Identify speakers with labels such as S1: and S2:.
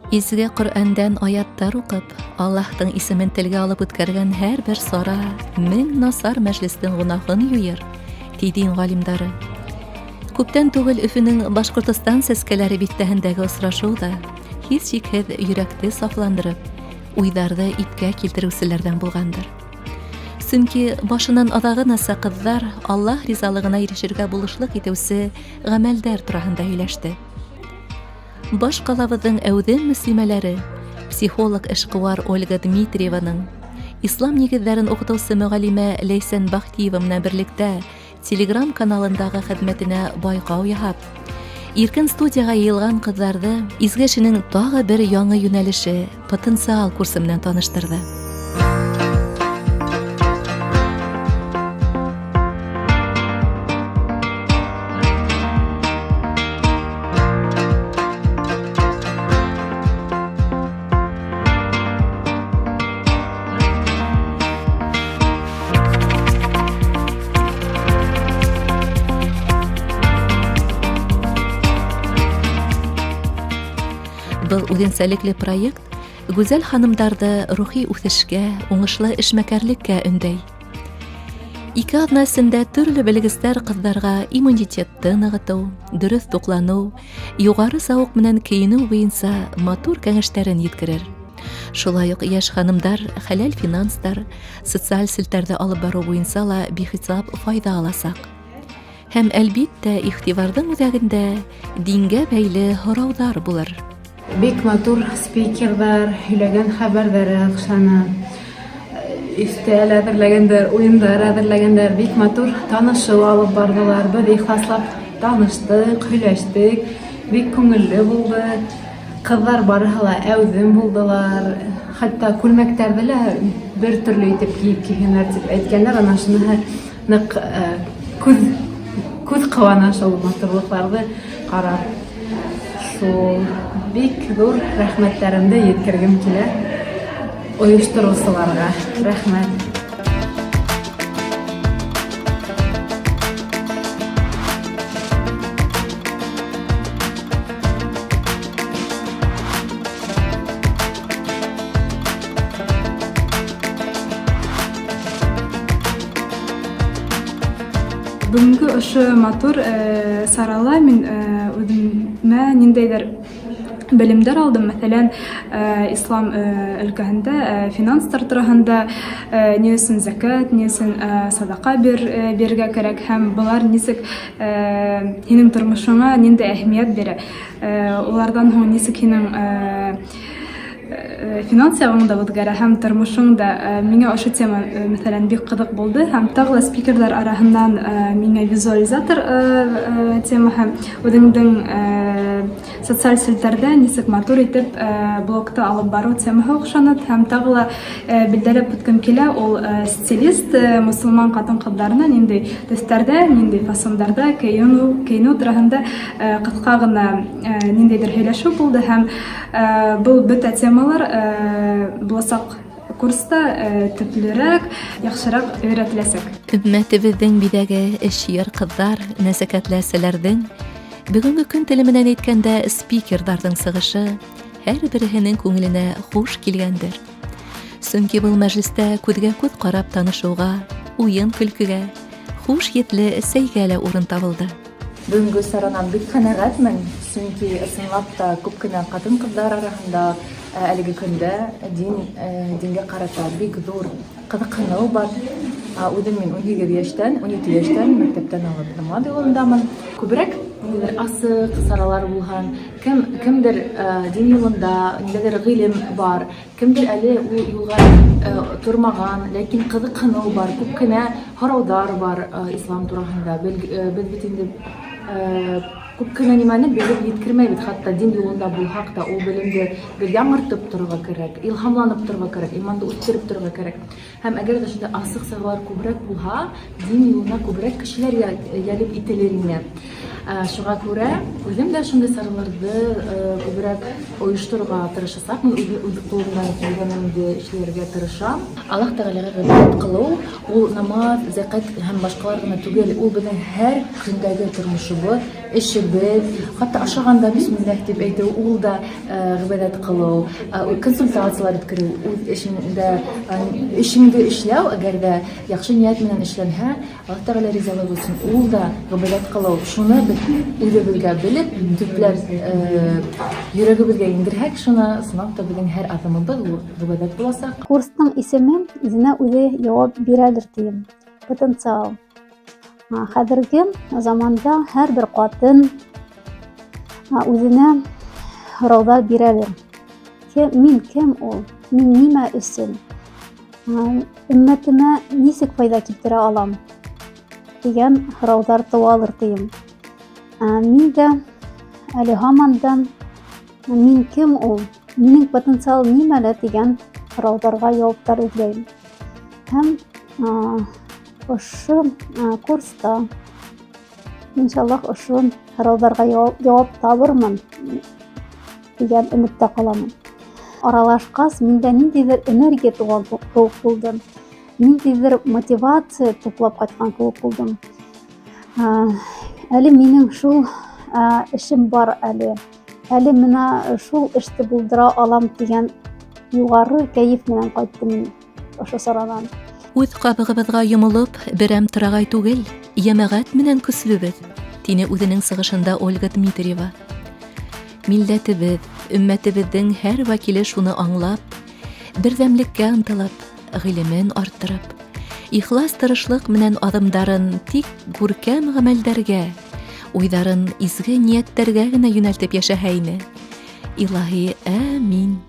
S1: Изге Ҡөрьәндән аяттар уҡып, Аллаһтың исемен телгә алып үткәргән һәрбер сара мең насар мәжлестең гөнаһын юйыр, ти дин ғалимдары. Күптән түгел Өфөнең Башҡортостан сәскәләре биҫтәһендәге осрашыу ҙа һис шикһеҙ йөрәкте сафландырып, уйҙарҙы ипкә килтереүселәрҙән булғандыр. Сөнки башынан аҙағынаса ҡыҙҙар Аллаһ ризалығына ирешергә булышлыҡ итеүсе ғәмәлдәр тураһында һөйләште. Баш ҡалабыҙҙың әүҙем мөслимәләре, психолог эшҡыуар Ольга Дмитриеваның, ислам нигеҙҙәрен уҡытыусы мөғәллимә Ләйсән Бахтиева менән берлектә Телеграм каналындағы хеҙмәтенә байҡау яһап, иркен студияға йыйылған ҡыҙҙарҙы изге эшенең тағы бер яңы йүнәлеше потенциал курсы менән таныштырҙы. Был үҙенсәлекле проект гүзәл ханымдарҙы рухи үҫешкә, уңышлы эшмәкәрлеккә өндәй. Ике аҙна эсендә төрлө белгестәр ҡыҙҙарға иммунитетты нығытыу, дөрөҫ туҡланыу, юғары зауыҡ менән кейенеү буйынса матур кәңәштәрен еткерер. Шулай уҡ йәш ханымдар хәләл финанстар, социаль селтәрҙе алып барыу буйынса ла бихисап файҙа аласаҡ. Һәм, әлбиттә, игътибарҙың үҙәгендә дингә бәйле һорауҙар булыр.
S2: Бик матур спикерҙар һөйләгән хәбәрҙәре оҡшаны. Өҫтәл әҙерләгәндәр, уйындар әҙерләгәндәр, бик матур танышыу алып барҙылар. Беҙ ихласлап таныштыҡ, һөйләштек, бик күңелле булды. Ҡыҙҙар барыһы ла әүҙем булдылар. Хатта күлмәктәрҙе лә бер төрлө итеп кейеп килгәндәр тип әйткәндәр. Ана шуныһы Ныҡ күҙ күҙ ҡыуана шул матурлыҡларҙы ҡарап. Шул бик ҙур рәхмәттәремде еткергем килә ойоштороусыларға. Рәхмәт.
S3: Бөгөнгө ошо матур сарала мин үҙемә ниндәйҙер белемдәр алдым. Мәҫәлән, ислам өлкәһендә финанстар тураһында, ни өсөн зәкәт, ни өсөн саҙаҡа бирергә кәрәк һәм былар нисек һинең тормошоңа ниндәй әһәмиәт бирә. Уларҙан һуң нисек һинең финанс яғың да үҙгәрә һәм тормошоң да. Миңә ошо тема, мәҫәлән, бик ҡыҙыҡ булды һәм тағы ла спикерҙар араһынан миңә визуализатор темаһы, үҙеңдең социаль селтәрҙә нисек матур итеп блогты алып барыу темаһы оҡшаны һәм тағы ла билдәләп үткем килә, ул стилист мосолман ҡатын-ҡыҙҙарына ниндәй төҫтәрҙә, ниндәй фасондарҙа кейенеү, кейенеү тураһында ҡыҫҡа ғына ниндәйҙер һөйләшеү булды һәм был бөтә темалар буласаҡ курста төплөрәк, яҡшыраҡ өйрәтеләсәк.
S1: Өммәтебеҙҙең биҙәге эшһөйәр ҡыҙҙар, нәзәкәтле әсәләрҙең, бөгөнгө көн теле менән әйткәндә, спикерҙарҙың сығышы һәр береһенең күңеленә хуш килгәндер. Сөнки был мәжлестә күҙгә күҙ ҡарап танышыуға, уйын-көлкөгә, хуш еҫле сәйгә лә урын табылды.
S4: Бөгөнгө саранан бик ҡәнәғәтмен, сөнки ысынлап та күп кенә ҡатын-ҡыҙҙар араһында әлеге көндә дин, дингә ҡарата бик ҙур ҡыҙыҡһыныу бар. Үҙем мин 18 йәштән, 17 йәштән мәктәптән алып намаҙ юлындамын. Күберәк ниндәйҙер асыҡ саралар булһын, кем кемдер дин юлында, ниндәйҙер ғилем бар, Кемдер әле ул юлга тормаган, ләкин кызыксыну бар, күп кенә һораулар бар ислам тураһында. Без бит инде күп кенә нимәне белеп еткермәйбез, хәтта дин юлында булһак та, ул белемде бер яңыртып торырга кирәк, илһамланып торырга кирәк, иманды үстереп торырга кирәк. Һәм әгәр дә шундый асык саралар күбрәк булһа, дин юлына күбрәк кешеләр ялеп ителер ине. Шуға күрә үҙем дә шундый сараларҙы күберәк ойошторорға тырышасаҡмын, үҙ ҡулымдан килгәнемде эшләргә тырышам. Аллаһ Тәғәләгә ғибәдәт ҡылыу ул намаҙ, зәкәт һәм башҡалар ғына түгел, ул беҙҙең һәр көндәге тормошобоҙ, эшебеҙ, хатта ашағанда бисмилләһ тип әйтеү, ул да ғибәдәт ҡылыу, консультациялар үткәреү, үҙ эшеңдә эшеңде эшләү, әгәр ҙә яҡшы ниәт менән эшләнһә, Аллаһ Тәғәлә ризалығы өсөн ул да ғибәдәт ҡылыу. Шуны беҙ үҙебеҙгә белеп, төпләп йөрәгебеҙгә индерһәк, шуны ысынлап та беҙҙең һәр аҙымыбыҙ ул ғибәдәт буласаҡ.
S5: Курстың исеме үзенә үҙе яуап бирәлер тием. Потенциал. Хәҙерге заманда һәрбер ҡатын үзенә һорауҙар бирәлер. Мин кем ул? Мин нимә өсөн? Өммәтемә нисек файҙа килтерә алам? Тигән һорауҙар тыуалыр тием. Мин дә әле һаман да мин кем ул? Минең потенциал нимәлә тигән һорауҙарға яуаптар эҙләйем. Һәм ошо курста иншаллаһ ошо һорауҙарға яуап табырмын тигән өмөттә ҡаламын. Аралашҡас, миндә ниндәйҙер энергия тыуған кеүек булды. Ниндәйҙер мотивация туплап ҡайтҡан кеүек булдым. Әле минең шул эшем бар әле. Әле мына шул эште булдыра алам тигән юғары кәйеф менән ҡайттым мин ошо саранан.
S1: Үҙ ҡабығыбыҙға йомолоп, берәм торағай түгел, йәмәғәт менән көслөбөҙ, тине үҙенең сығышында Ольга Дмитриева. Милләтебеҙ, өммәтебеҙҙең һәр вәкиле шуны аңлап, берҙәмлеккә ынтылып, ғилемен арттырып, ихлас тырышлыҡ менән аҙымдарын тик күркәм ғәмәлдәргә, уйҙарын изге ниәттәргә генә йүнәлтеп йәшәһә ине. Илаһи, әмин.